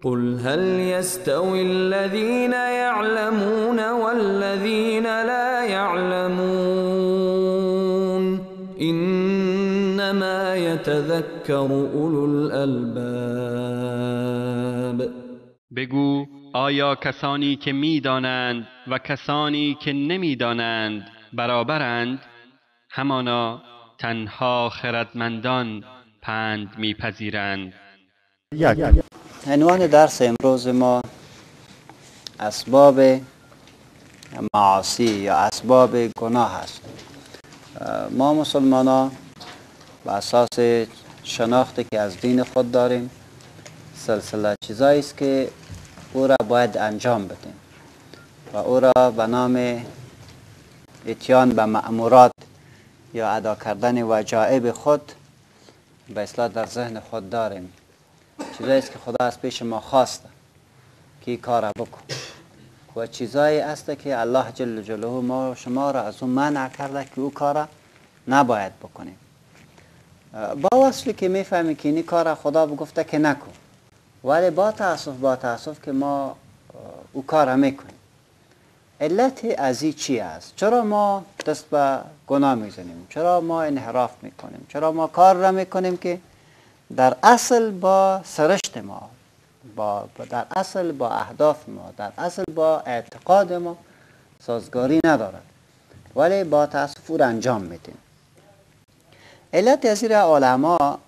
قل هل يستوي الذين يعلمون والذين لا يعلمون إنما يتذكر أولو الألباب. بگو آیا کسانی که میدانند و کسانی که نمیدانند برابرند؟ همانا تنها خردمندان پند میپذیرند. عنوان درس امروز ما اسباب معاصی یا اسباب گناه است. ما مسلمان ها به اساس شناختی که از دین خود داریم سلسله چیزایی است که او را باید انجام بدیم و او را به نام اتیان به مأمورات یا ادا کردن وجائب خود به اصطلاح در ذهن خود داریم. چیزایی است که خدا از پیش ما خواسته که این کار را بکن و چیزایی است که الله جل جلاله ما شما را از اون منع کرده که او کار را نباید بکنیم. با وصفی که میفهمیم که این کار را خدا گفته که نکن، ولی با تأسف که ما او کار را میکنیم. علت از این چی است؟ چرا ما دست به گناه میزنیم؟ چرا ما انحراف میکنیم؟ چرا ما کار را میکنیم که در اصل با سرشت ما، در اصل با اهداف ما، در اصل با اعتقاد ما سازگاری ندارد، ولی با تأسف او را انجام میدیم. علت از این را علما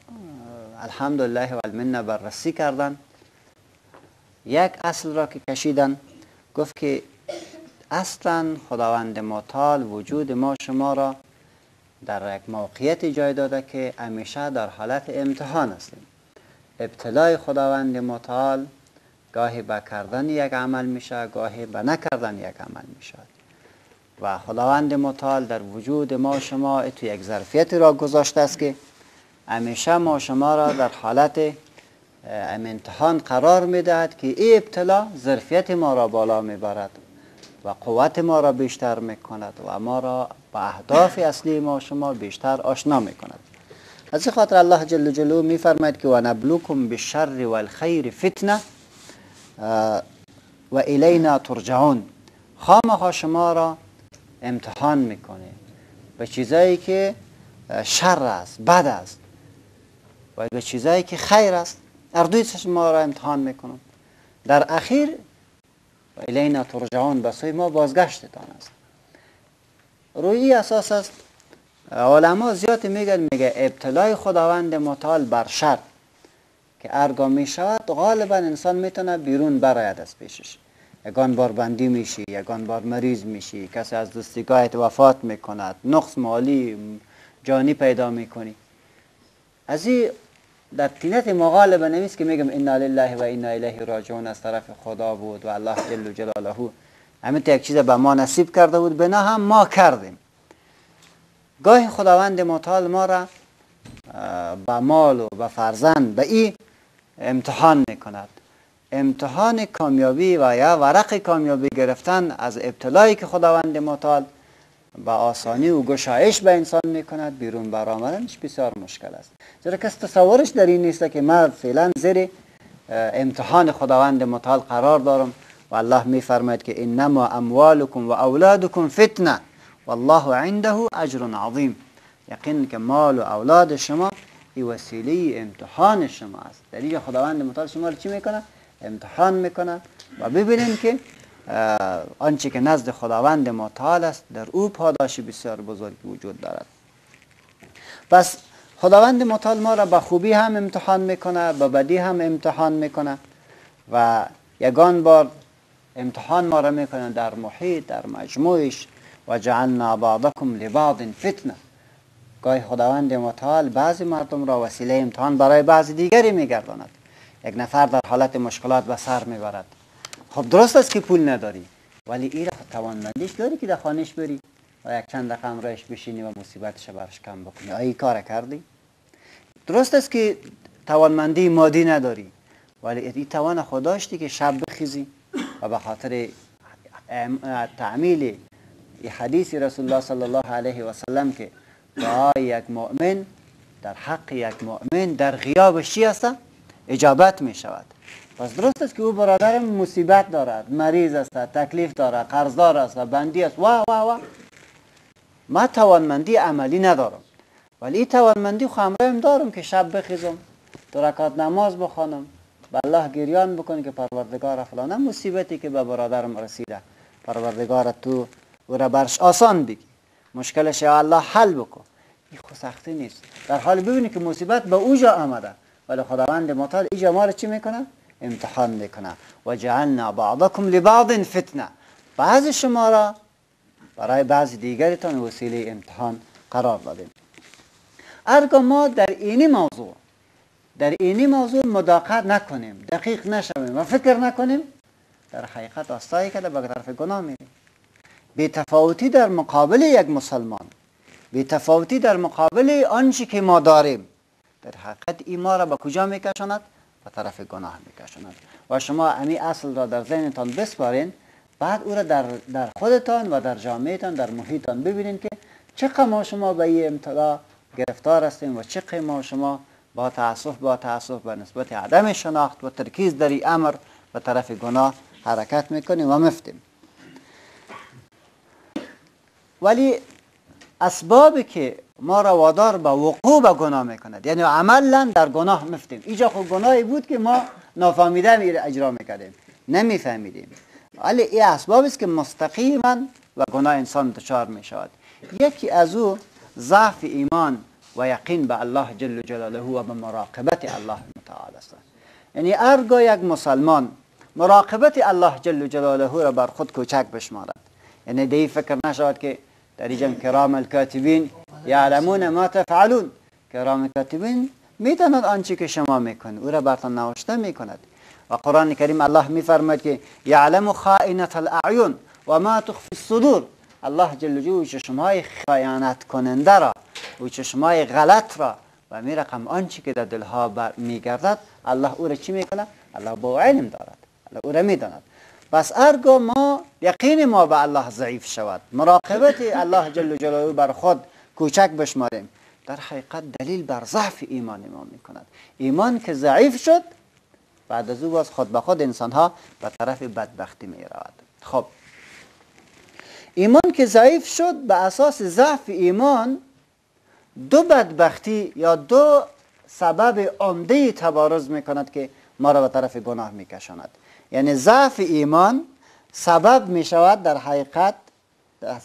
الحمدلله و المنه بررسی کردن. یک اصل را که کشیدن گفت که اصلا خداوند متعال وجود ما شما را در یک موقعیت جای داده که همیشه در حالت امتحان هستیم. ابتلای خداوند متعال گاهی به کردن یک عمل میشه، گاهی به نکردن یک عمل میشه و خداوند متعال در وجود ما شما تو یک ظرفیت را گذاشته است که همیشه ما شما را در حالت امتحان قرار میدهد که این ابتلا ظرفیت ما را بالا میبرد و قوت ما را بیشتر میکند و ما را با اهداف اصلی ما شما بیشتر آشنا میکند. از این خاطر الله جل جلاله میفرماید که و نبلوکم بالشر والخیر فتنه و الینا ترجعون. خامخا شما را امتحان میکنه به چیزایی که شر است، بد است، و به چیزایی که خیر است. هر شما را امتحان میکنم. در اخیر و الینا ترجعون، به سوی ما بازگشتتان است. روی اساس است علما زیاد میگن، میگه ابتلای خداوند متعال بر شر که ارگاه میشود غالبا انسان میتونه بیرون براید از پیشش. یگان بار بندی میشی، یگان بار مریض میشی، کسی از دستگاهت وفات میکند، نقص مالی جانی پیدا میکنی. از این در طینت ما غالبا نمیست که میگم انا لله و انا الیه راجعون از طرف خدا بود و الله جل جلاله همین یک چیز به ما نصیب کرده بود، بنا هم ما کردیم. گاهی خداوند متعال ما را به مال و به فرزند به این امتحان میکند. امتحان کامیابی و یا ورق کامیابی گرفتن از ابتلایی که خداوند متعال با آسانی و گشایش به انسان میکند، بیرون برآمدنش بسیار مشکل است. زیرا کس تصورش در این نیست که من فعلا زیر امتحان خداوند متعال قرار دارم و الله میفرماید که انما اموالکم و اولادکم فتنه والله عنده اجر عظیم. یقین که مال و اولاد شما این وسیله امتحان شما است. در اینجا خداوند متعال شما رو چی میکنه؟ امتحان میکنه و ببینیم که آنچه که نزد خداوند متعال است در او پاداش بسیار بزرگی وجود دارد. پس خداوند متعال ما را به خوبی هم امتحان میکنه، به بدی هم امتحان میکنه و یگان بار امتحان ما را میکنه در محیط، در مجموعش. و جعلنا بعضکم لبعض فتنه. گاهی خداوند متعال بعضی مردم را وسیله امتحان برای بعضی دیگری میگرداند. یک نفر در حالت مشکلات به سر میبرد. خب درست است که پول نداری، ولی این توانمندیش داری که در خانهش بری و یک چند دقیقه همراهش بشینی و مصیبتش برش کم بکنی. آیا این کار کردی؟ درست است که توانمندی مادی نداری، ولی این توان خود داشتی که شب بخیزی و به خاطر تعمیل حدیث رسول الله صلی الله علیه و سلم که دعای یک مؤمن در حق یک مؤمن در غیابش چی است؟ اجابت می شود. پس درست است که او برادرم مصیبت دارد، مریض است، تکلیف دارد، قرضدار است، بندی است، و و و ما توانمندی عملی ندارم، ولی این توانمندی خو همراهم دارم که شب بخیزم، دو رکعت نماز بخوانم، به الله گریان بکنم که پروردگار فلانه مصیبتی که به برادرم رسیده، پروردگار تو او را برش آسان بگی، مشکلش یا الله حل بکن. این خو سختی نیست. در حال ببینی که مصیبت به اوجا آمده، ولی خداوند متعال اینجا ما را چی میکنه؟ امتحان میکنه. و جعلنا بعضکم لبعض فتنه، بعض شما را برای بعض دیگرتان وسیله امتحان قرار دادیم. ارگاه ما در اینی موضوع مداقت نکنیم، دقیق نشویم و فکر نکنیم، در حقیقت آستایی که به طرف گناه میریم. بی تفاوتی در مقابل یک مسلمان، بی تفاوتی در مقابل آنچه که ما داریم، در حقیقت این ما را به کجا میکشاند؟ به طرف گناه میکشاند. و شما امی اصل را در ذهنتان بسپارین، بعد او را در خودتان و در جامعهتان، در محیطتان ببینین که چقدر ما شما به این ابتلا گرفتار هستیم و چقدر ما شما با تأسف به نسبت عدم شناخت و ترکیز در این امر به طرف گناه حرکت میکنیم و مفتیم. ولی اسبابی که ما را وادار به وقوع به گناه میکند، یعنی عملا در گناه مفتیم. اینجا خب گناهی بود که ما نافهمیده اجرا میکردیم، نمیفهمیدیم، ولی این اسباب است که مستقیما و گناه انسان دچار میشود. یکی از او ضعف ایمان و یقین به الله جل جلاله و به مراقبت الله متعال است. یعنی ارگاه یک مسلمان مراقبت الله جل جلاله را بر خود کوچک بشمارد، یعنی دی فکر نشود که در اینجا کرام الکاتبین یعلمون ما تفعلون، کرام الکاتبین میداند آنچه که شما میکنید، او را برتان نوشته میکند. و قرآن کریم الله میفرماید که یعلم خائنة الاعین و ما تخفی الصدور. الله جل جلاله چشمهای خیانت کننده را و چشمهای غلط را و می رقم آنچه که در دلها میگردد، الله او را چی میکنه؟ الله با علم دارد، الله او را میداند. پس ارگو ما یقین ما به الله ضعیف شود، مراقبت الله جل جلاله بر خود کوچک بشماریم، در حقیقت دلیل بر ضعف ایمان ما میکند. ایمان که ضعیف شد، بعد از او باز خود به خود انسان ها به طرف بدبختی می رود. خب ایمان که ضعیف شد، به اساس ضعف ایمان دو بدبختی یا دو سبب عمده تبارز میکند که ما را به طرف گناه میکشاند. یعنی ضعف ایمان سبب میشود، در حقیقت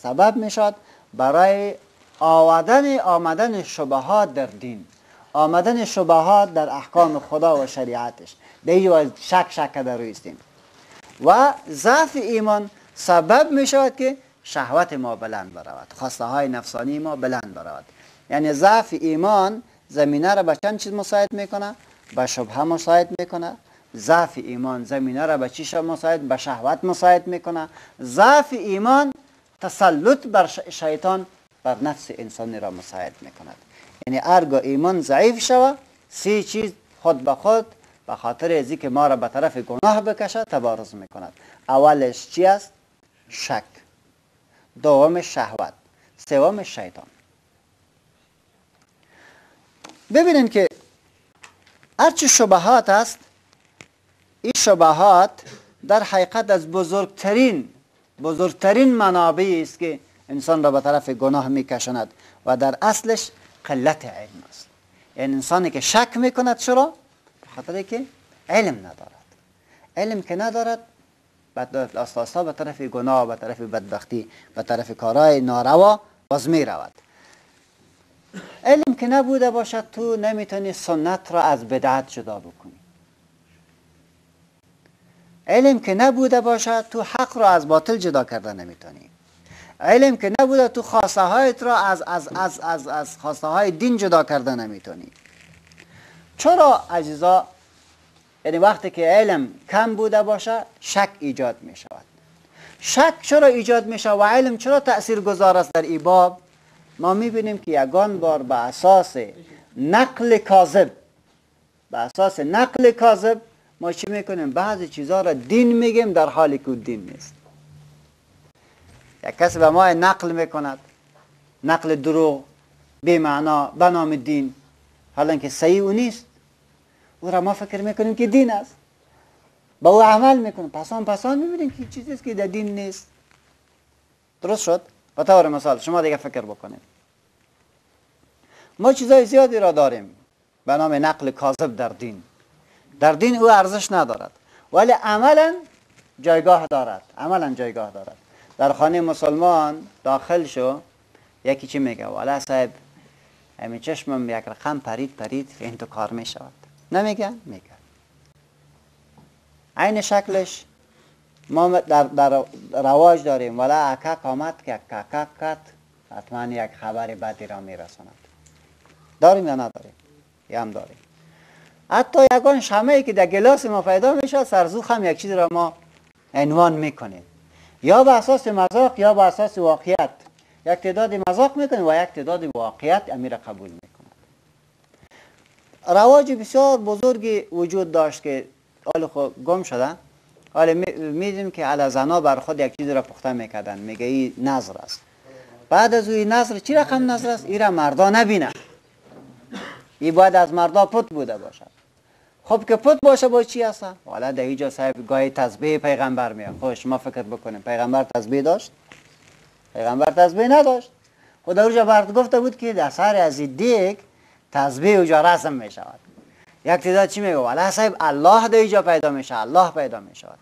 سبب میشود برای آمدن شبهات در دین، آمدن شبهات در احکام خدا و شریعتش. در شک در روی استیم. و ضعف ایمان سبب میشود که شهوت ما بلند برود، خواسته های نفسانی ما بلند برود. یعنی ضعف ایمان زمینه را به چند چیز مساعد میکنه؟ به شبهه مساعد میکنه. ضعف ایمان زمینه را به چی مساعد؟ به شهوت مساعد میکنه. ضعف ایمان تسلط بر شیطان بر نفس انسانی را مساعد میکند. یعنی ارگاه ایمان ضعیف شود، سه چیز خود به خود به خاطر ازی که ما را به طرف گناه بکشه تبارز میکند. اولش چی است؟ شک، دوم شهوت، سوم شیطان. ببینین که هرچی شبهات است، این شبهات در حقیقت از بزرگترین منابعی است که انسان را به طرف گناه میکشاند و در اصلش قلت علم است. یعنی انسانی که شک میکند چرا؟ به خاطر که علم ندارد. علم که ندارد، بعد آستا به طرف گناه، به طرف بدبختی، به طرف کارهای ناروا باز می رود. علم که نبوده باشد، تو نمیتونی سنت را از بدعت جدا بکنی. علم که نبوده باشد، تو حق را از باطل جدا کرده نمیتونی. علم که نبوده، تو خواسته هایت را از از از از از خواسته های دین جدا کرده نمیتونی. چرا عزیزا؟ یعنی وقتی که علم کم بوده باشه، شک ایجاد می شود. شک چرا ایجاد می شود و علم چرا تأثیر گذار است در این باب؟ ما می بینیم که یگان بار به اساس نقل کاذب، به اساس نقل کاذب ما چی میکنیم؟ بعضی چیزها را دین میگیم در حالی که دین نیست. یک کسی به ما نقل میکند، نقل دروغ بی معنا به نام دین، حالا که صحیح او نیست، او را ما فکر میکنیم که دین است. با او عمل میکنیم. پسان میبینیم که چیزی است که در دین نیست. درست شد؟ به طور مثال شما دیگه فکر بکنید، ما چیزای زیادی را داریم به نام نقل کاذب در دین. در دین او ارزش ندارد ولی عملا جایگاه دارد، عملا جایگاه دارد. در خانه مسلمان داخل شو، یکی چی میگه؟ والا صاحب همین چشمم یک رقم پرید این تو کار میشود. نمیگه؟ میگه. عین شکلش ما در رواج داریم، والا اکک آمد که ککک کت، حتما یک خبر بدی را میرساند. داریم یا نداریم؟ یا هم داریم. حتی یگان شمعی که در گلاس ما پیدا میشه، سرزوخ هم یک چیز را ما عنوان میکنیم، یا به اساس مذاق یا به اساس واقعیت. یک تعداد مذاق میکنیم و یک تعداد واقعیت امیر قبول میکند. رواج بسیار بزرگی وجود داشت که حالا خب گم شده. حالا میدیم که علی زنا بر خود یک چیز را پخته میکردن، میگه این نظر است. بعد از این نظر چی رقم نظر است؟ این را مردا نبینه، این باید از مردا پت بوده باشد. خب که پت باشه با چی هست؟ حالا در اینجا صاحب گاهی تسبیح پیغمبر میاد. خب شما فکر بکنیم پیغمبر تسبیح داشت؟ پیغمبر تسبیح نداشت. خدا اونجا برات گفته بود که در سر از این دیگ تسبیح اونجا رسم میشود. یک تعداد چی میگه؟ والا صاحب الله در اینجا پیدا میشه، الله پیدا میشود.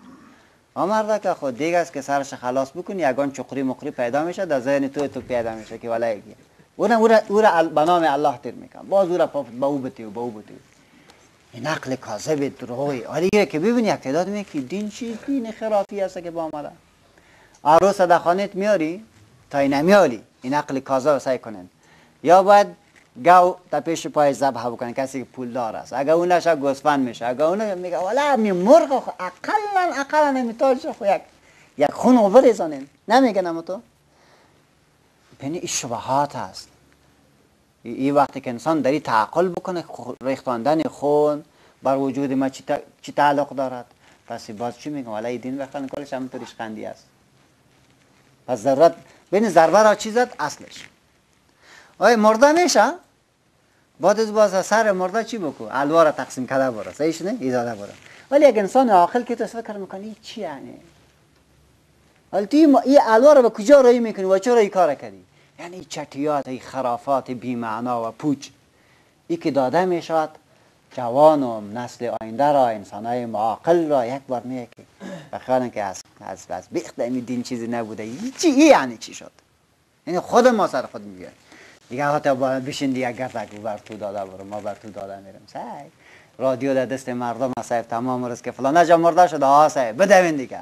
مردا که خود دیگ است که سرش خلاص بکنی یگان چقری مقری پیدا میشه در ذهن تو پیدا میشه که والا یکی او را به نام الله تیر میکنه، باز او را با او بتی و با او بتی. این عقل کاذب دروغی. حالا که ببینی یک تعداد میگه که دین چی دین خرافی است که با آمده. عروس در خانهت میاری تا این نمیاری، این عقل کاذب سعی کنن. یا باید گاو تا پیش پای ذبح بکنن کسی که پولدار است. اگه اون نشه گوسفند میشه، اگه اون میگه والا می مرغ خو اقلا نمیتاج خو یک خون بریزانین. نمیگه نمو تو. یعنی این شبهات است. این وقتی که انسان در این تعقل بکنه، ریختاندن خون بر وجود ما چی تعلق دارد؟ پس باز چی میگم؟ والا این دین بخوان کلش همونطور ریشخندی است. پس ضرورت بین ضربه را چی زد؟ اصلش. آیا مرده میشه؟ بعد از باز سر مرده چی بکو؟ الوا را تقسیم کرده بره، صحیح نه؟ ایزاده بره. ولی یک انسان عاقل که تو فکر میکنی چی یعنی؟ حالا تو این الوا را به کجا رای میکنی و چرا این کار کردی؟ یعنی چتیات، این خرافات بی معنا و پوچ ای که داده میشود جوان و نسل آینده را، انسانهای معاقل را یک بار میگه که بخیالن که از بیخت این دین چیزی نبوده. چی یعنی چی شد؟ یعنی خود ما سر خود میگه دیگه، حتی با بشین دیگه گردک بر تو داده برو، ما بر تو داده میرم. سعی رادیو در دست مردم صاحب تمام روز که فلان جا مرده شده، ها صاحب بدوین دیگه،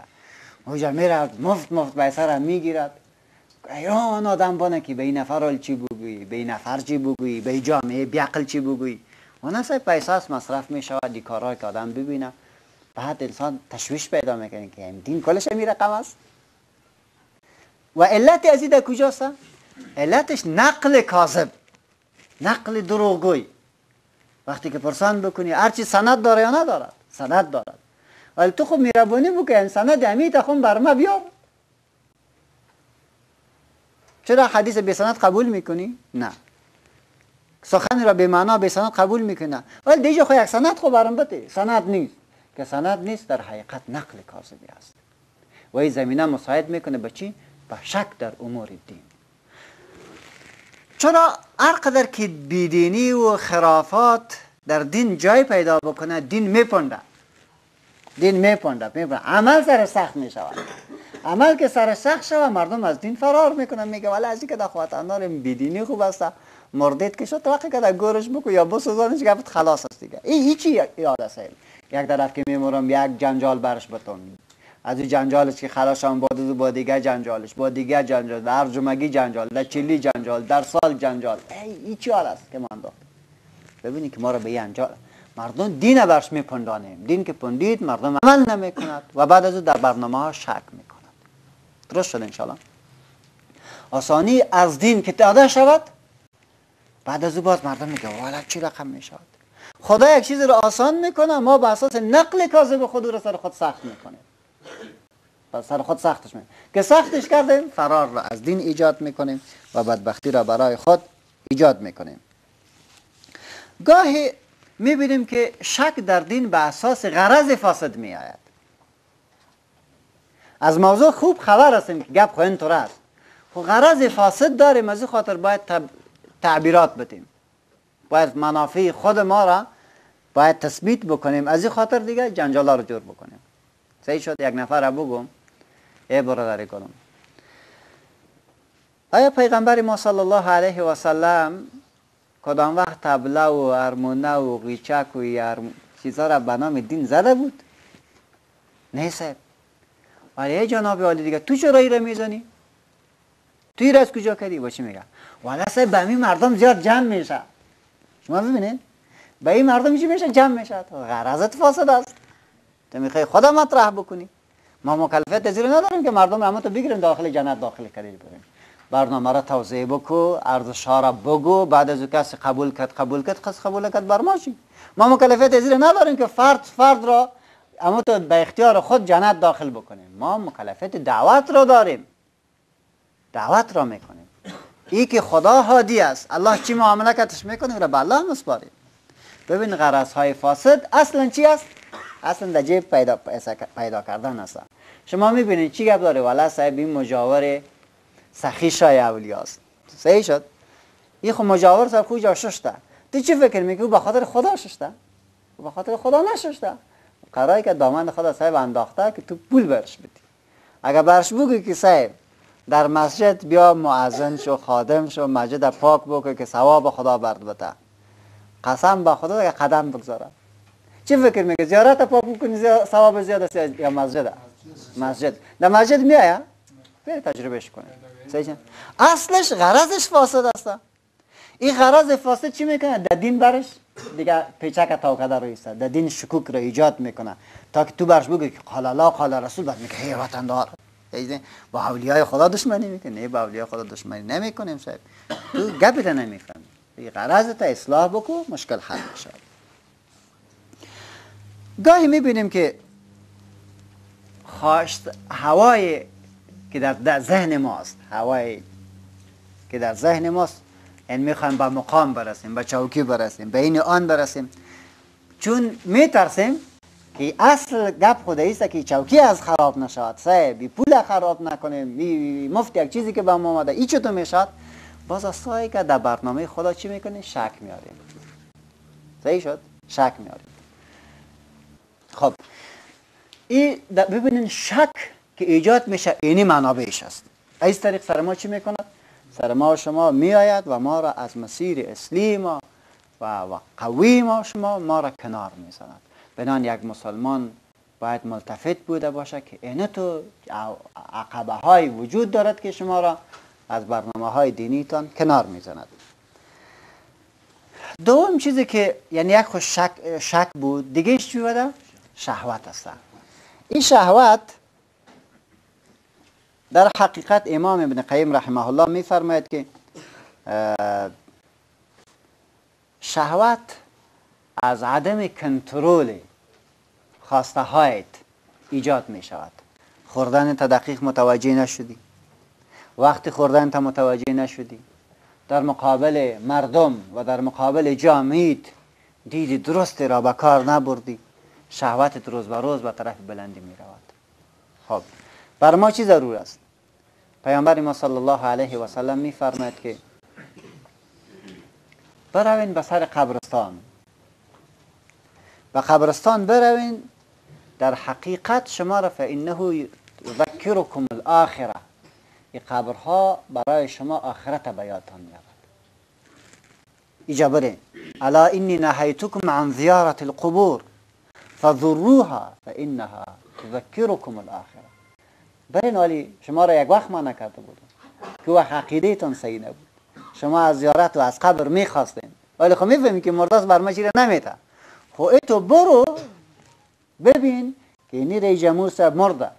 اونجا میره مفت پیسه را میگیرد. ایران آدم بانه که به این نفر چی بگویی، به این نفر چی بگویی، به این جامعه بیعقل چی بگویی. اون اصلا پیسه است مصرف میشود دی کارهایی که آدم ببینه، بعد انسان تشویش پیدا میکنه که این دین کلش همین رقم است. و علت از این در کجاست؟ علتش نقل کاذب، نقل دروغگوی. وقتی که پرسان بکنی هرچی سند داره یا ندارد، سند دارد، ولی تو خب میربانی بکن سند امیت خون بر ما بیار. چرا حدیث بی سند قبول میکنی؟ نه. سخن را به معنا بی سند قبول میکنه، ولی دیگه خو یک سند خو برام بده. سند نیست، که سند نیست در حقیقت نقل کاذبی است. و این زمینه مساعد میکنه به چی؟ به شک در امور دین. چرا هر قدر که بیدینی و خرافات در دین جای پیدا بکنه، دین میپنده، دین میپنده، عمل سر سخت میشود. عمل که سر سخت شود مردم از دین فرار میکنن، میگه والا از اینکه در وطندار بیدینی خوب است، مردید که شد وقتی که در گورش بکو یا بسوزانش گفت خلاص است دیگه. این هیچی یاد است. یک طرف که میمورم یک جنجال برش بتون، از این جنجالش که خلاص هم با دیگه جنجالش، با دیگه جنجال، در جمعگی جنجال، در چلی جنجال، در سال جنجال. ای چی حال است که ما انداخت؟ ببینید که ما رو به این جنجال مردم دین برش میپندانیم. دین که پندید مردم عمل نمیکند و بعد از او در برنامه ها شک میکند. درست شد انشالله. آسانی از دین که داده شود، بعد از او باز مردم میگه والا چی رقم میشود. خدا یک چیز رو آسان میکنه، ما به اساس نقل کاذب خود رو سر خود سخت میکنه، سر خود سختش میکنه. که سختش کردیم فرار را از دین ایجاد میکنیم و بدبختی را برای خود ایجاد میکنیم. گاهی میبینیم که شک در دین به اساس غرض فاسد میآید. از موضوع خوب خبر هستیم که گپ خو اینطور است، خب غرض فاسد داریم، از این خاطر باید تعبیرات بدیم، باید منافع خود ما را باید تثبیت بکنیم، از این خاطر دیگه جنجالا رو جور بکنیم. صحیح شد؟ یک نفر را بگم ای برادر گلم، آیا پیغمبر ما صلی الله علیه و سلم کدام وقت طبله و ارمونه و قیچک و چیزا را به نام دین زده بود؟ نه صاحب. ولی جناب عالی دیگه تو چرا ای را میزنی؟ تو ای را از کجا کردی؟ با چی میگه؟ والا صاحب به این مردم زیاد جمع میشه. شما ببینید به این مردم چی میشه؟ جمع میشه. غرضت فاسد است، تو میخوای خدا مطرح بکنی. ما مکلفیت زیر نداریم که مردم را تو بگیریم داخل جنت داخل کردیم بریم. برنامه را توضیح بکو، ارزش ها را بگو، بعد از او کسی قبول کرد قبول کرد، کسی قبول کرد بر ما چی؟ ما مکلفیت زیر نداریم که فرد را اما تو به اختیار خود جنت داخل بکنیم. ما مکلفیت دعوت را داریم، دعوت را میکنیم. ای که خدا هادی است، الله چی معامله کتش میکنه را به الله مسپاریم. ببین غرض های فاسد اصلا چی است؟ اصلا در جیب پیدا کردن است. شما میبینید چی گپ داره؟ والا صاحب این مجاور سخی شای اولیاست. صحیح شد؟ این خب مجاور صاحب خوب جا ششته. تو چی فکر میکنی؟ به خاطر خدا ششته؟ به خاطر خدا نششته. قراری که دامن خدا صاحب انداخته که تو پول برش بدی. اگر برش بگی که صاحب در مسجد بیا مؤذن شو، خادم شو، مسجد پاک بکن که ثواب خدا برد بده، قسم به خدا اگر قدم بگذاره. چی فکر میکنی؟ زیارت پاک بکنی ثواب زیاد است یا مسجد؟ مسجد. در مسجد میآید بری تجربهش کنه. اصلش غرضش فاسد است. این غرض فاسد چی میکنه؟ در دین برش دیگه پیچک تا کده رو ایسته، در دین شکوک رو ایجاد میکنه تا که تو برش بگی که قال الله قال رسول، بعد میگه هی وطن دار با اولیای خدا دشمنی میکنه. نه با اولیای خدا دشمنی نمیکنیم صاحب، تو گپت نمیفهمی. این غرض تا اصلاح بکو، مشکل حل میشه. گاهی میبینیم که خواست هوای که در ذهن ماست، هوای که در ذهن ماست، یعنی میخوایم به مقام برسیم، به چوکی برسیم، به این آن برسیم، چون میترسیم که اصل گپ خود ایست که چوکی از خراب نشود، صاحب پول خراب نکنیم، مفت یک چیزی که به ما آمده ای چطور میشد. باز از که در برنامه خدا چی میکنیم؟ شک میاریم. صحیح شد؟ شک میاریم. خب این ببینین شک که ایجاد میشه اینی منابعش است. از طریق سر ما چی میکند؟ سر ما و شما میآید و ما را از مسیر اصلی ما و قوی ما شما ما را کنار میزند. بنان یک مسلمان باید ملتفت بوده باشه که اینه تو عقبه های وجود دارد که شما را از برنامه های دینیتان کنار میزند. دوم چیزی که یعنی یک خوش شک بود، دیگه چی بوده؟ شهوت است. این شهوت در حقیقت امام ابن قیم رحمه الله میفرماید که شهوت از عدم کنترل خواسته هایت ایجاد می شود. خوردن تا دقیق متوجه نشدی، وقتی خوردن تا متوجه نشدی، در مقابل مردم و در مقابل جامعیت دید درست را به کار نبردی، شهوتت روز به روز به طرف بلندی می رود. خب بر ما چی ضرور است؟ پیامبر ما صلی الله علیه و سلم می فرماید که بروین به سر قبرستان، به قبرستان بروین، در حقیقت شما را فانه یذکرکم الاخره، این قبرها برای شما آخرت به یادتان میآورد. ایجا برین، الا انی نهیتکم عن زیارت القبور فزوروها فانها تذکرکم الاخره. برین، ولی شما را یک وقت ما نکرده بودم که وقت عقیده تان صحیح نبود، شما از زیارت و از قبر میخواستین، ولی خب میفهمی که مرده است بر ما چیز نمیته. خب ای تو برو ببین که اینی رئیس جمهور صاحب مرده،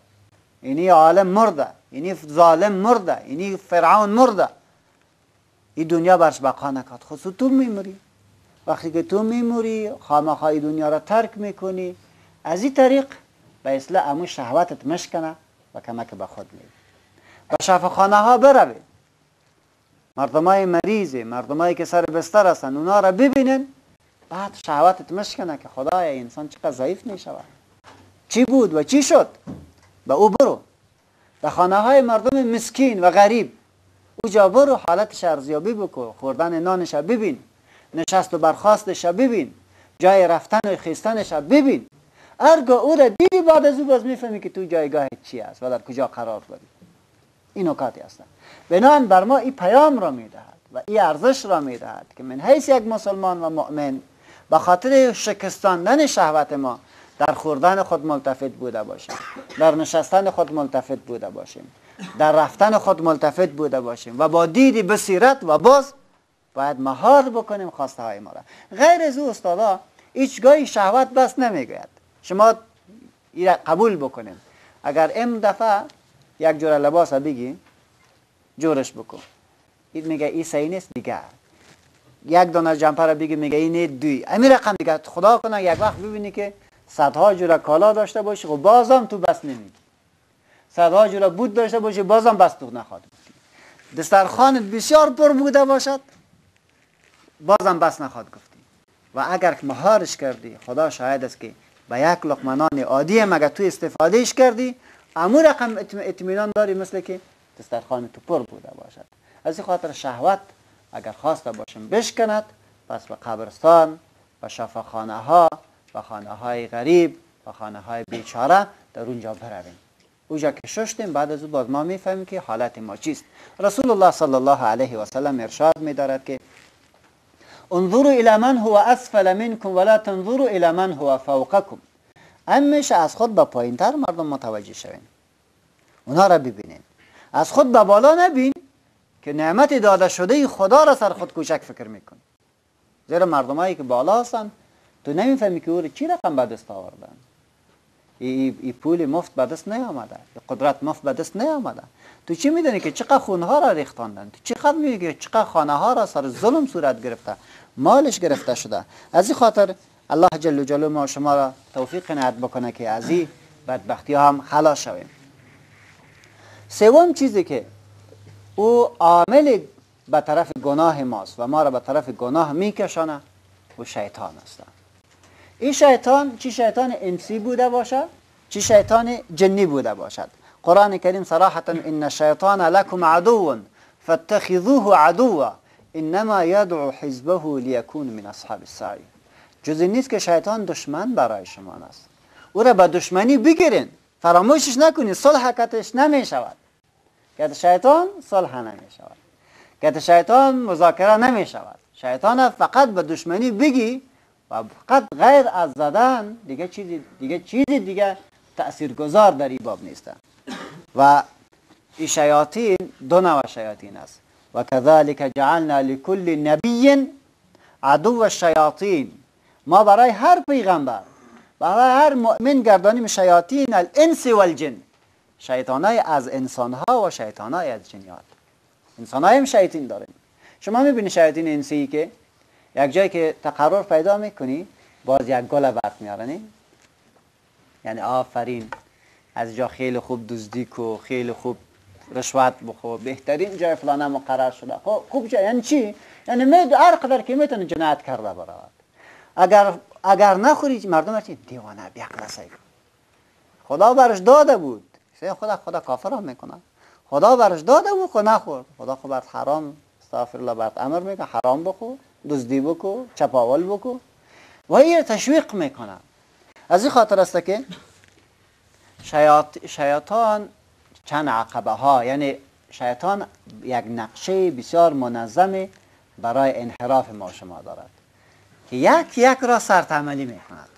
اینی عالم مرده، اینی ظالم مرده، اینی فرعون مرده، این دنیا برش بقا نکرد. خب تو میموری، وقتی که تو میموری خامخواه دنیا را ترک میکنی، از این طریق به اصلاح امو شهوتت مشکنه و کمک به خود میده. به شفاخانه ها بروید، مردمای مریض، مردمایی که سر بستر هستن، اونا را ببینن، بعد شهوتت مشکنه که خدای انسان چقدر ضعیف میشود، چی بود و چی شد، به او برو. در خانه های مردم مسکین و غریب اوجا برو، حالتش ارزیابی بکن، خوردن نانش ببین، نشست و برخاستش ببین، جای رفتن و خیستنش ببین. ارگاه او را دیدی، بعد از او باز میفهمی که تو جایگاه چی است و در کجا قرار داری. این نکاتی هستند. بنابراین بر ما این پیام را میدهد و این ارزش را میدهد که من حیث یک مسلمان و مؤمن به خاطر شکستاندن شهوت ما در خوردن خود ملتفت بوده باشیم، در نشستن خود ملتفت بوده باشیم، در رفتن خود ملتفت بوده باشیم و با دید بصیرت و باز باید مهار بکنیم خواسته های ما را. غیر از او استادا هیچگاهی شهوت بس نمیگوید. شما قبول بکنیم، اگر ام دفعه یک جور لباس بگی جورش بکن، این میگه این صحیح نیست دیگه. یک دانه جمپر بگی میگه این دوی، همین رقم دیگه. خدا کنه یک وقت ببینی که صدها جور کالا داشته باشی، خب بازم تو بس نمیگی. صدها جور بود داشته باشی، بازم بس تو نخواد گفتی. دسترخوانت بسیار پر بوده باشد، بازم بس نخواد گفتی. و اگر مهارش کردی، خدا شاهد است که به یک لقمه نان عادی هم اگر تو استفادهش کردی، امو رقم اطمینان داری مثل که دسترخوان تو پر بوده باشد. از این خاطر شهوت اگر خواسته باشیم بشکند، پس به قبرستان، به شفاخانه ها، به خانه های غریب، به خانه های بیچاره در اونجا برویم. اونجا که ششتیم، بعد از او باز ما میفهمیم که حالت ما چیست. رسول الله صلی الله علیه و سلم ارشاد میدارد که انظروا الى من هو اسفل منکم ولا تنظروا الى من هو فوقکم. همیشه از خود به پایین تر مردم متوجه شوین، اونا را ببینین، از خود به بالا نبین که نعمت داده شده خدا را سر خود کوچک فکر میکن. زیرا مردمایی که بالا هستن تو نمیفهمی که او را چی رقم به دست آوردن. ای پول مفت به دست نیامده، ای قدرت مفت به دست نیامده. تو چی میدونی که چقدر خونها را ریختاندن، تو چقدر میدونی که چقدر خانه ها را سر ظلم صورت گرفته، مالش گرفته شده. از این خاطر الله جل جلاله ما شما را توفیق عنایت بکنه که از این بدبختی ها هم خلاص شویم. سوم چیزی که او عامل به طرف گناه ماست و ما را به طرف گناه میکشانه، او شیطان است. این شیطان چی شیطان انسی بوده باشد، چی شیطان جنی بوده باشد. قرآن کریم صراحتا ان الشیطان لکم عدو فاتخذوه عدوا انما یدعو حزبه لیکون من اصحاب السعیر. جز این نیست که شیطان دشمن برای شما است، او را به دشمنی بگیرین، فراموشش نکنید، صلح کتش نمی شود. کت شیطان صلح نمی شود، کت شیطان مذاکره نمی شود. شیطان فقط به دشمنی بگی و فقط غیر از زدن دیگه چیزی دیگه تاثیرگذار در این باب نیست. و این شیاطین دو نوع شیاطین است. و کذلک جعلنا لکل نبی عدو الشیاطین. ما برای هر پیغمبر، برای هر مؤمن گردانیم شیاطین الانس والجن، شیطانای از انسانها و شیطانای از جنیات. انسانای هم شیاطین داریم. شما میبینی شیاطین انسی که یک جایی که تقرر پیدا میکنی باز یک گل برات میارنی، یعنی آفرین از جا خیلی خوب دزدی کو، خیلی خوب رشوت بخو، بهترین جای فلانه مقرر شده. خب خوب جای یعنی چی؟ یعنی می هر قدر که میتونه جنایت کرده برات. اگر نخوری مردم چی؟ دیوانه بیعقل سیف. خدا برش داده بود، خدا کافر هم میکنه. خدا برش داده بود خو نخورد. خدا خو برات حرام، استغفر الله، برات امر میکنه حرام بخور، دزدی بکو، چپاول بکو و این تشویق میکنه. از این خاطر است که شیطان چند عقبه ها، یعنی شیطان یک نقشه بسیار منظم برای انحراف ما شما دارد که یک یک را سرتعملی میکند.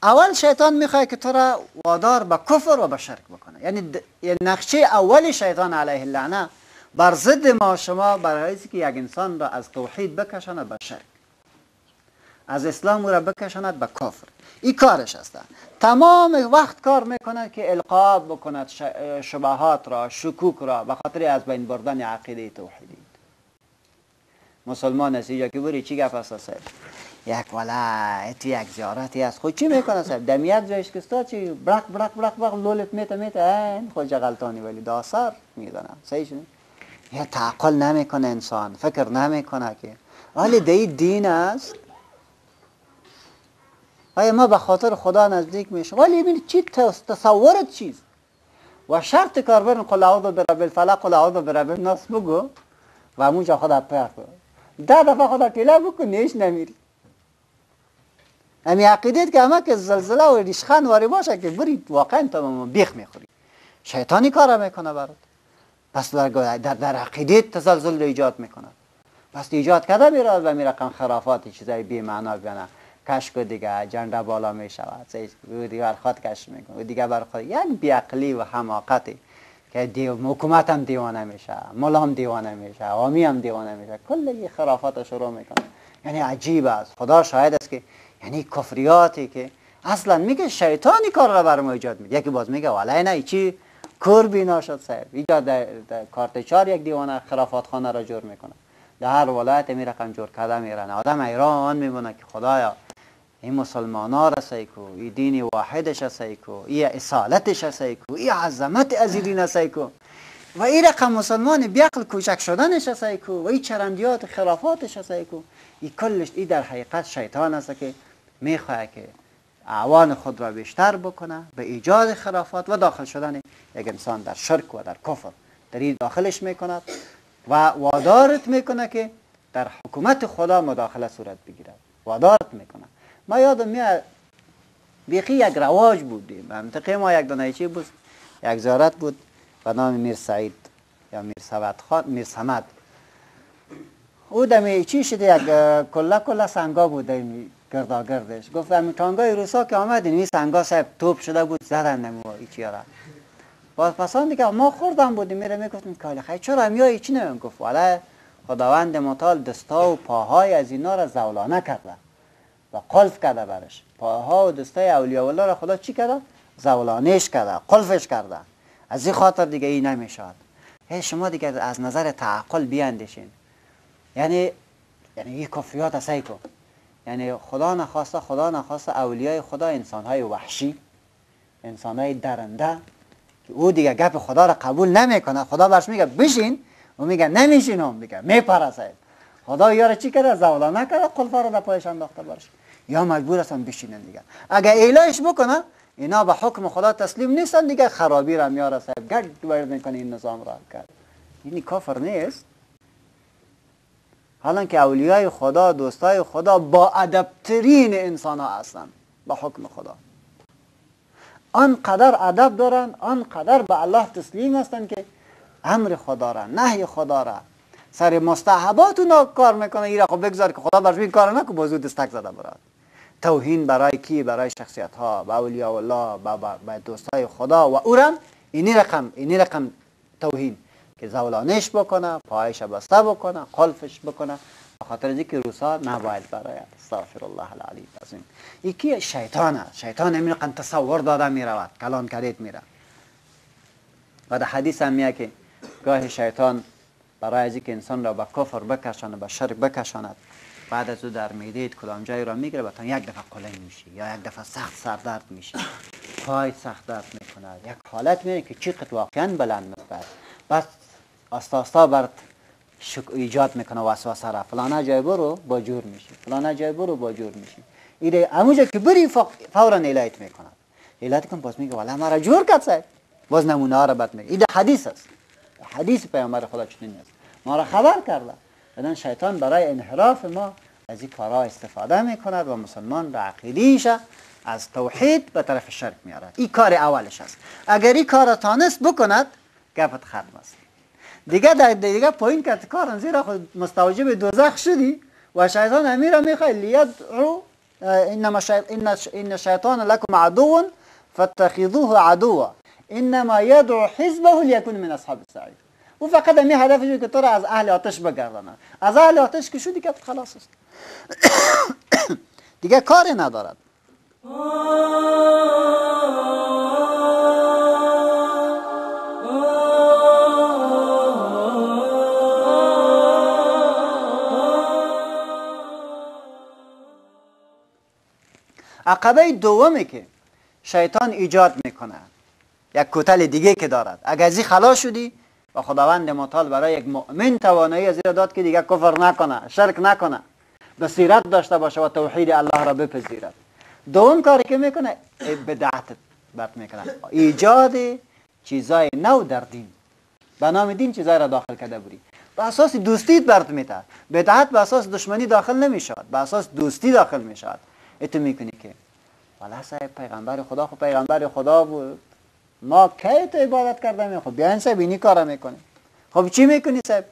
اول شیطان میخواد که تو را وادار به کفر و به شرک بکنه. یعنی نقشه اول شیطان علیه اللعنه بر ضد ما شما برای که یک انسان را از توحید بکشاند به شرک، از اسلام او را بکشاند به کفر. این کارش است. تمام وقت کار میکند که القا بکند شبهات را، شکوک را، به خاطر از بین بردن عقیده توحیدی. مسلمان است اینجا که بری چی گپ است صاحب؟ یک ولایت، یک زیارتی است. خود چی میکنه صاحب؟ دمیت جایش کستا چی برق برق برق برق لولت میته میته این خود غلطانی ولی داسر میدانم صحیح شد. یا تعقل نمیکنه انسان، فکر نمیکنه که ولی دی دین است. آیا ما به خاطر خدا نزدیک میشیم؟ ولی ببین چی تصورت چیست؟ و شرط کار برن قل اعوذ برب الفلق قل اعوذ برب الناس بگو و همونجا خدا پر کن. 10 دفعه خدا تیله بکن نیش نمیری. همی عقیدت که همه که زلزله و ریشخند واری باشه که برید واقعا تمام بیخ میخوری. شیطانی کار میکنه برات. پس در عقیدت تزلزل رو ایجاد میکنه. پس ایجاد کرده میره و می رقم خرافات چیزای بی معنا بیانه کشک دیگه جنده بالا میشود، دیگه بر خود کش میکنه، دیگه بر خود، یک بیعقلی و حماقتی که حکومت هم دیوانه میشه، ملا هم دیوانه میشه، عوامی هم دیوانه میشه، کل خرافات شروع میکنه. یعنی عجیب است. خدا شاهد است که یعنی کفریاتی که اصلا میگه شیطانی کار را بر ما ایجاد میده. یکی باز میگه والله نه چی کور بینا شد صاحب، ایجاد در کارت 4 یک دیوانه خرافات خانه را جور میکنه. در هر ولایت می رقم جور کرده میرن. آدم ایران میمونه که خدایا این مسلمان ها را سیکو، این دین واحدش سیکو، این اصالتش سیکو، این عظمت از این دین سیکو و این رقم مسلمان بیعقل کوچک شدنش سیکو و این چرندیات خرافاتش سیکو. این کلش این در حقیقت شیطان است که میخواد که اعوان خود را بیشتر بکنه به ایجاد خرافات و داخل شدن یک انسان در شرک و در کفر. در این داخلش میکند و وادارت میکنه که در حکومت خدا مداخله صورت بگیرد. وادارت میکنه. ما یادم میاد بیخی یک رواج بود منطقه ما، یک دانه چی بود، یک زیارت بود به نام میر سعید یا میر سعد خان، میر صمد. او دمی چی شده یک کلا کلا سنگا بود دمی گرداگردش. گفت همین تانگای روسا که آمد این سنگا صاحب توپ شده بود زدن نمو ایچی را. باز پسان دیگه ما خوردم بودیم میره میگفتیم که خیلی چرا میای چی نمیم؟ گفت والا خداوند متعال دستا و پاهای از اینا را زولانه کرده و قلف کرده برش. پاها و دستای اولیاء الله را خدا چی کرده؟ زولانهش کرده، قلفش کرده. از این خاطر دیگه این نمیشد. شما دیگه از نظر تعقل بیاندیشین. یعنی این کفریات سعی کن. یعنی خدا نخواسته، خدا نخواسته اولیای خدا انسانهای وحشی، انسانهای درنده که او دیگه گپ خدا را قبول نمیکنه. خدا برش میگه بشین، او میگه نمیشینم، میگه میپرسه. خدا یارو چی کرده؟ زولانه کرده، قلفه را در پایش انداخته برش. یا مجبور هستن بشینن دیگه. اگه ایلایش بکنه اینا به حکم خدا تسلیم نیستن دیگه، خرابی را میاره صاحب گرد ورد میکنه این نظام را کرد. این کافر نیست. حالا که اولیای خدا، دوستای خدا با ادبترین انسان ها هستن با حکم خدا. آنقدر ادب دارن، آنقدر به الله تسلیم هستن که امر خدا را، نهی خدا را، سر مستحبات اونا کار میکنه. ایرا خب بگذار که خدا برش این کار نکن، بازو دستک زده برات. توهین برای کی؟ برای شخصیت ها، به اولیاء الله، به دوستای خدا و اورم اینی رقم توهین که زولانش بکنه، پایش بسته بکنه، قلفش بکنه، به خاطر اینکه روسا نباید برای. استغفر الله العلی العظیم. یکی شیطان است. شیطان همین رقم تصور داده میرود، کلان کرد میره. و در حدیث هم میاد که گاه شیطان برای از اینکه انسان را به کفر بکشاند، به شرک بکشاند، بعد از او در معده کدام جایی را میگیره، بعد یک دفعه قلنگ میشی یا یک دفعه سخت سردرد میشی، پای سخت درد میکند، یک حالت میره که چیقت واقعا بلند میپرد. بس آستا آستا برات شک ایجاد میکنه، وسوسه را، فلانه جای برو با جور میشی، فلانه جای برو با جور میشی. ایده همونجا که بری فورا ایلایت میکند. ایلایت کن باز میگه والا مرا جور کرد صاحب. باز نمونه ها را بد میگه. ایده حدیث است، حدیث پیامبر خدا چنین است، ما را خبر کرده. بعدن شیطان برای انحراف ما از این کارها استفاده میکند و مسلمان را عقیده‌اش از توحید به طرف شرک میارد. این کار اولش است. اگر این کار را تانست بکند گپت ختم است. دیگه در دیگه پایین که کارن، زیرا خود مستوجب دوزخ شدی و شیطان امیر میخواد لیدعو ان الشیطان لکم عدو فاتخذوه عدوا انما یدعو حزبه لیکون من اصحاب السعیر. او فقط می هدفش که تو را از اهل آتش بگردانه. از اهل آتش که شدی که خلاص است، دیگه کاری ندارد. عقبه دومی که شیطان ایجاد میکنه، یک کوتل دیگه که دارد، اگر از این خلاص شدی و خداوند متعال برای یک مؤمن توانایی از این داد که دیگه کفر نکنه، شرک نکنه، بصیرت داشته باشه و توحید الله را بپذیرد. دوم کاری که میکنه بدعت برد میکنه، ایجاد چیزای نو در دین، به نام دین چیزای را داخل کرده بودی، به اساس دوستیت برات میته. بدعت به اساس دشمنی داخل نمیشود، به اساس دوستی داخل میشود. اتو میکنی که والا صاحب پیغمبر خدا، خب پیغمبر خدا بود، ما کی تو عبادت کردم؟ خب بیاین صاحب اینی کارا میکنیم. خب چی میکنی صاحب؟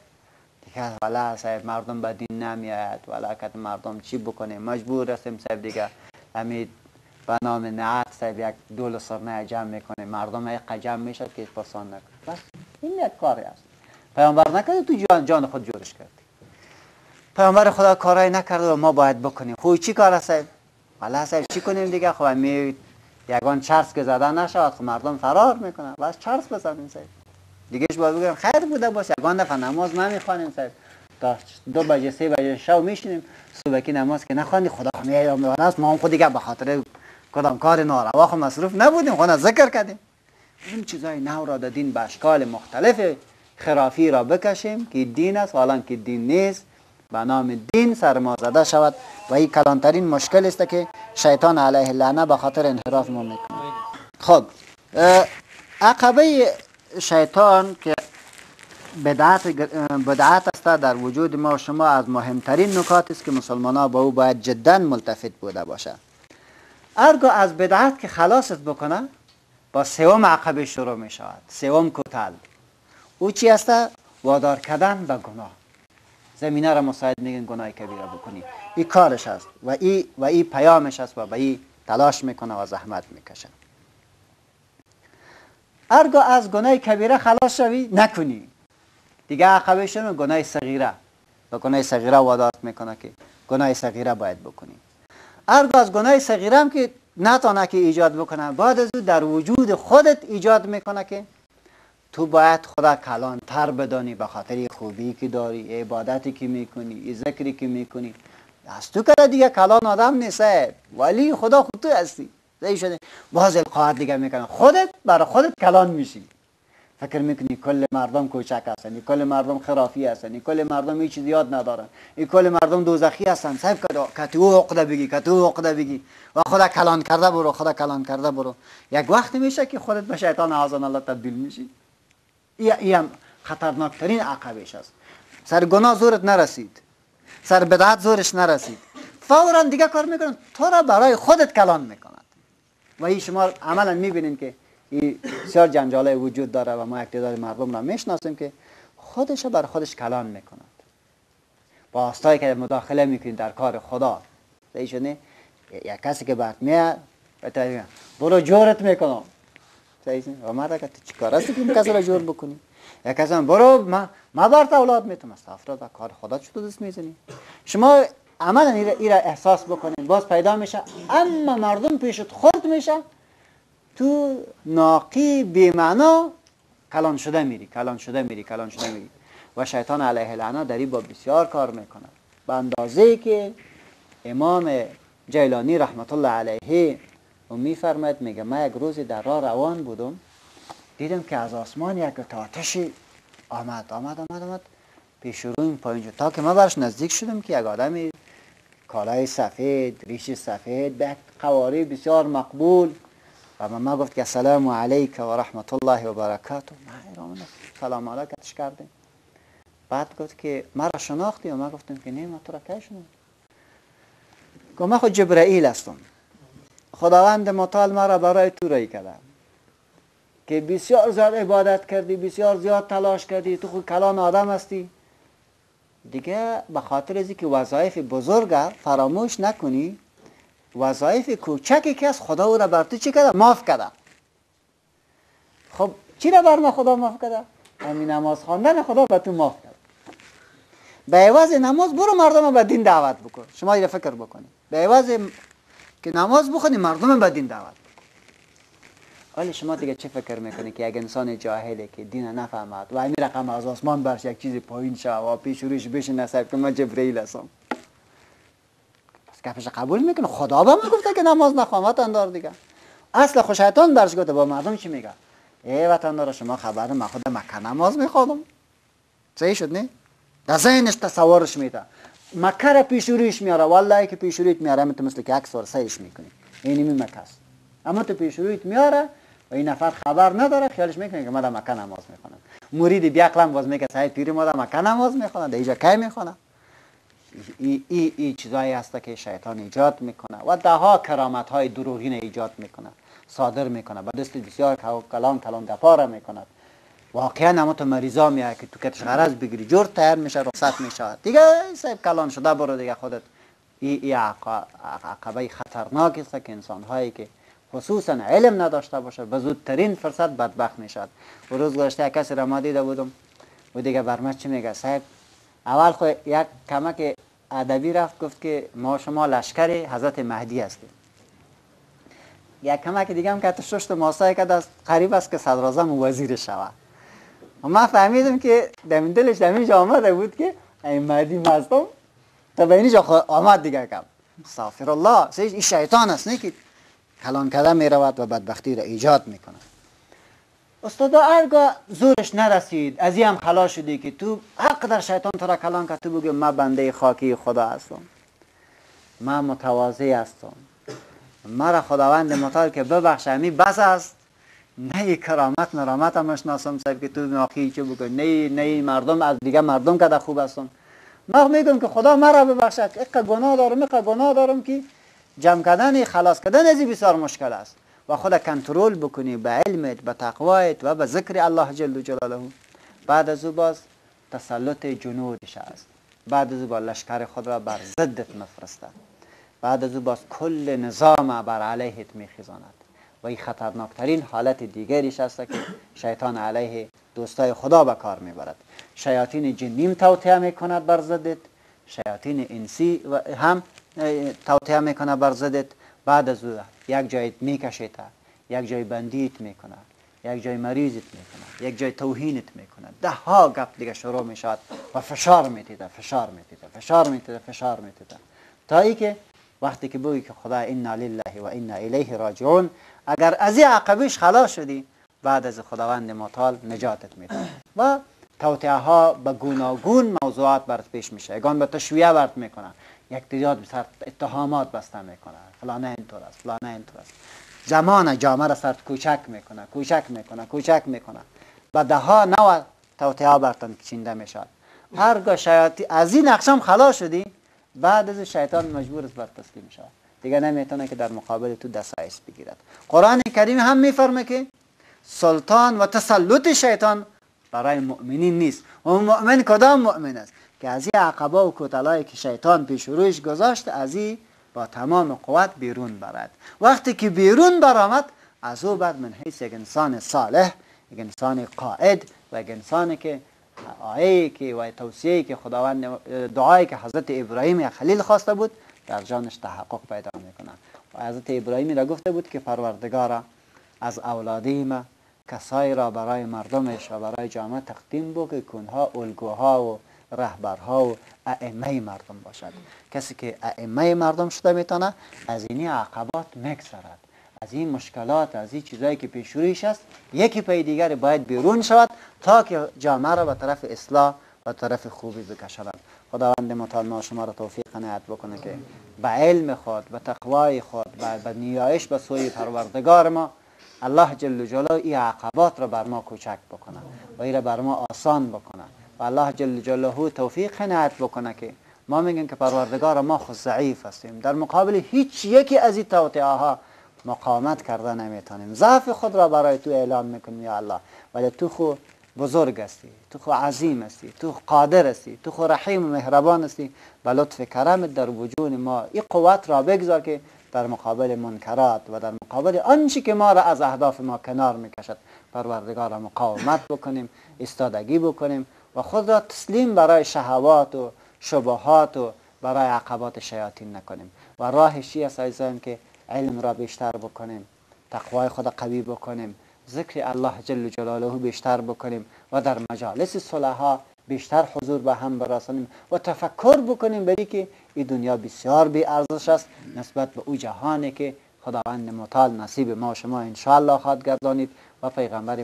دیگه والا صاحب مردم به دین نمیاید، والا که مردم چی بکنیم، مجبور هستیم صاحب دیگه امید به نام نعت صاحب یک دول سرنه جمع میکنیم، مردم یک جمع میشد که پرسان نکنه. بس این یک کاری است. پیامبر نکرده، تو جان خود جورش کردی. پیامبر خدا کارای نکرده و ما باید بکنیم. خب چی کار است صاحب؟ والا صاحب چی کنیم دیگه؟ خب می یگان چرس که زده نشود، خب مردم فرار میکنن، بس چرس بزنیم صاحب. دیگهش باید بگم خیر بوده باشه، یگان دفعه نماز نمیخوانیم صاحب، تا 2 بجه 3 بجه شب میشینیم، صبحکی نماز که نخواندی خدا میاد است، ما هم خود دیگه به خاطر کدام کار ناروا خو مصروف نبودیم، خدا ذکر کردیم. این چیزای نو را در دین به اشکال مختلف خرافی را بکشیم که دین است، حالا که دین نیست، به نام دین سر ما زده شود. و این کلانترین مشکل است که شیطان علیه اللعنه به خاطر انحراف ما میکنه. خب عقبه شیطان که بدعت است در وجود ما و شما، از مهمترین نکات است که مسلمان ها با او باید جدا ملتفت بوده باشه. ارگاه از بدعت که خلاصت بکنه، با سوم عقبه شروع می شود، سوم کتل. او چی است؟ وادار کردن به گناه. زمینه را مساعد میگن گناه کبیره بکنی. این کارش است و این پیامش است و به این تلاش میکنه و زحمت میکشه. ارگاه از گناه کبیره خلاص شوی نکنی، دیگه عقبه شروع گناه صغیره. به گناه صغیره وادار میکنه که گناه صغیره باید بکنی. ارگاه از گناه صغیره هم که نتانه که ایجاد بکنه، بعد از او در وجود خودت ایجاد میکنه که تو باید خدا کلانتر بدانی، به خاطر خوبی که داری، عبادتی که میکنی، ذکری که میکنی، از تو که دیگه کلان آدم نیست، ولی خدا خود تو هستی. شده باز القاعت دیگه میکنه، خودت برای خودت کلان میشی. فکر میکنی کل مردم کوچک هستن، کل مردم خرافی هستن، کل مردم هیچ چیز یاد ندارن، کل مردم دوزخی هستن. صاحب که تو عقده بگی، که تو عقده بگی و خدا کلان کرده برو، خدا کلان کرده برو. یک وقت میشه که خودت به شیطان اعاذنا الله تبدیل میشی. این هم خطرناکترین عقبش است. سر گناه زورت نرسید، سر بدعت زورش نرسید، فورا دیگه کار میکنن تو را برای خودت کلان میکنند. و این شما عملا میبینین که این بسیار جنجالای وجود داره و ما یک تعداد مردم را میشناسیم که خودش بر خودش کلان میکند. با آستایی که مداخله میکنید در کار خدا، صحیح؟ یک کسی که برات میاد برو جورت میکنم، صحیح؟ و مرد که تو چیکار هستی که کسی را جور بکنی؟ یک کسی هم برو ما برات اولاد میتونم، استغفر کار خدا چطور دست میزنی؟ شما عملا ایرا احساس بکنید باز پیدا میشه، اما مردم پیشت خرد میشه، تو ناقی بی معنا کلان شده میری، کلان شده میری، کلان شده میری. و شیطان علیه اللعنه در این با بسیار کار میکنه، به اندازه که امام جیلانی رحمت الله علیه و میفرماید، میگه من یک روزی در راه روان بودم، دیدم که از آسمان یک آتشی آمد آمد آمد آمد پیش رویم پایین شد، تا که من برش نزدیک شدم که یک آدمی کالای سفید، ریش سفید، به قواری بسیار مقبول، و من گفت که السلام علیک و رحمت الله و برکاته. من سلام علیکش کردیم. بعد گفت که مرا شناختی؟ و من گفتم که نه، من تو را کی شناختم؟ گفت من خود جبرائیل هستم، خداوند متعال مرا برای تو رای کرده که بسیار زیاد عبادت کردی، بسیار زیاد تلاش کردی، تو خود کلان آدم هستی دیگه. به خاطر از اینکه وظایف بزرگ فراموش نکنی، وظایف کوچکی که از خدا او را بر تو چی کرده؟ معاف کرده. خب چی را بر ما خدا معاف کرده؟ همین نماز خواندن خدا بر تو معاف کرده. به عوض نماز برو مردم رو به دین دعوت بکن. شما اینو فکر بکنید، به عوض که نماز بخونی مردم به دین دعوت بکن. حالا شما دیگه چه فکر میکنی که یک انسان جاهله که دین نفهمد و همین رقم از آسمان برش یک چیزی پایین شه و پیش روش بشه نصب که من جبرئیل هستم، پس کفش قبول میکنه؟ خدا به من گفته که نماز نخوان وطن دار دیگه. اصل خو شیطان برش گفته. با مردم چی میگه؟ ای وطن دار شما خبر، من خود مکه نماز میخوادم. صحیح شد نه؟ در ذهنش تصورش میده، مکه را پیش رویش میاره. والله که پیش رویت میاره، تو مثل که عکس ور سیش میکنی، این می مکه است، اما تو پیش رویت میاره. و این نفر خبر نداره، خیالش میکنه که ما در مکه نماز میخوانم. مرید بیعقلم باز میگه صاحب پیر ما در مکه نماز میخوانه، در اینجا کی میخوانه؟ ای چیزایی هست که شیطان ایجاد میکنه و ده ها کرامت های دروغین ایجاد میکنه، صادر میکنه، به دست بسیار کلام کلام دپاره میکند. واقعا هم تو مریضا میاد که تو کتش غرض بگیری، جور تیار میشه، رخصت میشه دیگه، صاحب کلان شده برو دیگه خودت. ای عقبه خطرناک است که انسان هایی که خصوصا علم نداشته باشه به زودترین فرصت بدبخت میشد. و روز گذشته کسی را ما دیده بودم و دیگه بر من چی میگه، صاحب اول خو یک کمک ادبی رفت، گفت که ما شما لشکر حضرت مهدی هستیم. یک کمک دیگه هم که تو ششت ماسای کرد از قریب است که صدر اعظم و وزیر شود. و من فهمیدم که دم دلش در اینجا آمده بود که این مهدی مستم تا به اینجا آمد دیگه کم. استغفر الله، این شیطان است نه که کلان کردن می رود و بدبختی را ایجاد میکنه. استادا هرگاه زورش نرسید، از این هم خلاص شدی که تو حق در شیطان تو را کلان کرد، تو بگی من بنده خاکی خدا هستم، من متواضع هستم، مرا خداوند متعال که ببخشه، همی بس است، نه کرامت مرامت هم مشناسم صاحب که تو ناخی چه بکنی، نه مردم از دیگه مردم که خوب هستم. من میگم که خدا مرا ببخشد، اقا گناه دارم، اقا گناه دارم که جمع کردن خلاص کردن از بسیار مشکل است. و خود کنترل بکنی به علمت، به تقوایت و به ذکر الله جل جلاله. بعد از او باز تسلط جنودش است، بعد از او با لشکر خود را بر ضدت مفرسته، بعد از او باز کل نظام بر علیهت میخیزاند. و این خطرناکترین حالت دیگریش است که شیطان علیه دوستای خدا به کار میبرد. شیاطین جنیم توطئه میکند بر ضدت، شیاطین انسی هم توطئه میکنه بر ضدت. بعد از او یک جای میکشید، یک جای بندیت میکنه، یک جای مریضت میکنه، یک جای توهینت میکنه، ده ها گپ دیگه شروع میشود و فشار میتیده، فشار میتیده، فشار میتیده، فشار میتیده، تا ای که وقتی که بگی که خدا انا لله و انا الیه راجعون، اگر از این عقبش خلاص شدی، بعد از خداوند متعال نجاتت میده. و توطئه ها به گوناگون موضوعات برات پیش میشه، یگان به تشویه برات میکنن، یک تعداد سر اتهامات بسته میکنه، فلانه اینطور است، فلانه اینطور است، زمان جامعه را سر کوچک میکنه، کوچک میکنه، کوچک میکنه، و ده ها نوع توطئه ها براتون چینده میشد. هرگاه شیاطین از این نقشم خلاص شدی، بعد از شیطان مجبور است بر تسلیم شود، دیگه نمیتونه که در مقابل تو دسایس بگیرد. قرآن کریم هم میفرمه که سلطان و تسلط شیطان برای مؤمنین نیست. و مؤمن کدام مؤمن است که از این عقبه و کوتلایی که شیطان پیش رویش گذاشت، از این با تمام قوت بیرون برد. وقتی که بیرون برآمد، از او بعد من حیث یک انسان صالح، یک انسان قائد و یک انسانی که آیه که و توصیه که خداوند، دعایی که حضرت ابراهیم خلیل خواسته بود، در جانش تحقق پیدا میکنه. و حضرت ابراهیم را گفته بود که پروردگارا از اولادی ما کسایی را برای مردمش و برای جامعه تقدیم بکن که اونها الگوها و رهبرها و ائمه مردم باشد. کسی که ائمه مردم شده میتونه از اینی عقبات میگذرد، از این مشکلات، از این چیزایی که پیش رویش است، یکی پی دیگر باید بیرون شود تا که جامعه را به طرف اصلاح و طرف خوبی بکشاند. خداوند متعال ما شما را توفیق عنایت بکنه که به علم خود، به تقوای خود، به نیایش به سوی پروردگار ما، الله جل جلاله این عقبات را بر ما کوچک بکنه و این را بر ما آسان بکنه. و الله جل جلاله توفیق عنایت بکنه که ما میگیم که پروردگار ما خود ضعیف هستیم، در مقابل هیچ یکی از این توطئه ها مقاومت کرده نمیتونیم، ضعف خود را برای تو اعلام میکنیم یا الله، ولی تو خو بزرگ هستی، تو خو عظیم هستی، تو قادر هستی، تو خو رحیم و مهربان هستی، به لطف کرمت در وجود ما این قوت را بگذار که در مقابل منکرات و در مقابل آنچه که ما را از اهداف ما کنار میکشد، پروردگار را مقاومت بکنیم، ایستادگی بکنیم و خود را تسلیم برای شهوات و شبهات و برای عقبات شیاطین نکنیم. و راهش چی است عزیزان؟ که علم را بیشتر بکنیم، تقوای خود قوی بکنیم، ذکر الله جل جلاله بیشتر بکنیم و در مجالس صلحا بیشتر حضور به هم برسانیم و تفکر بکنیم بری که این دنیا بسیار بی ارزش است نسبت به او جهانی که خداوند متعال نصیب ما شما انشاءالله خواهد گردانید. و پیغمبر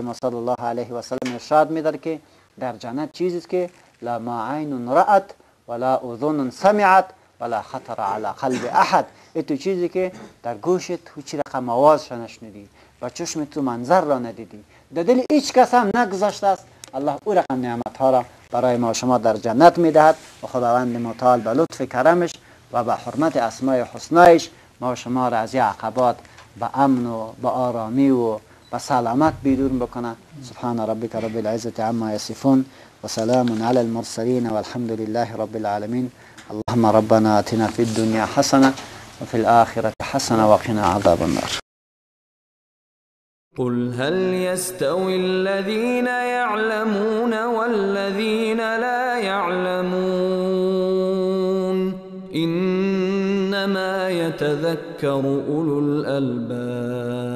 ما صلی الله علیه و سلم ارشاد می‌دارد که در جنت چیزی است که لا ما عین رأت ولا اذن سمعت ولا خطر علی قلب احد. تو چیزی که در گوشت تو چی رقم آوازش نشنیدی و چشم تو منظر را ندیدی، در دل هیچ کس هم نگذاشته است، الله او رقم نعمت ها را برای ما شما در جنت میدهد. و خداوند متعال به لطف کرمش و به حرمت اسماء حسنایش ما شما را از عقبات به امن و به آرامی و به سلامت بیرون بکنه. سبحان ربک رب العزة عما یصفون و سلام علی المرسلین والحمد لله رب العالمین. اللهم ربنا آتنا في الدنيا حسنة وفي الآخرة حسنة وقنا عذاب النار. قل هل يستوي الذين يعلمون والذين لا يعلمون إنما يتذكر أولو الألباب.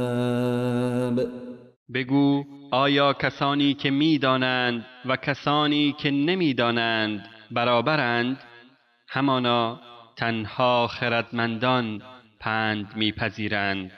بگو آیا کسانی که میدانند و کسانی که نمیدانند برابرند؟ همانا تنها خردمندان پند میپذیرند.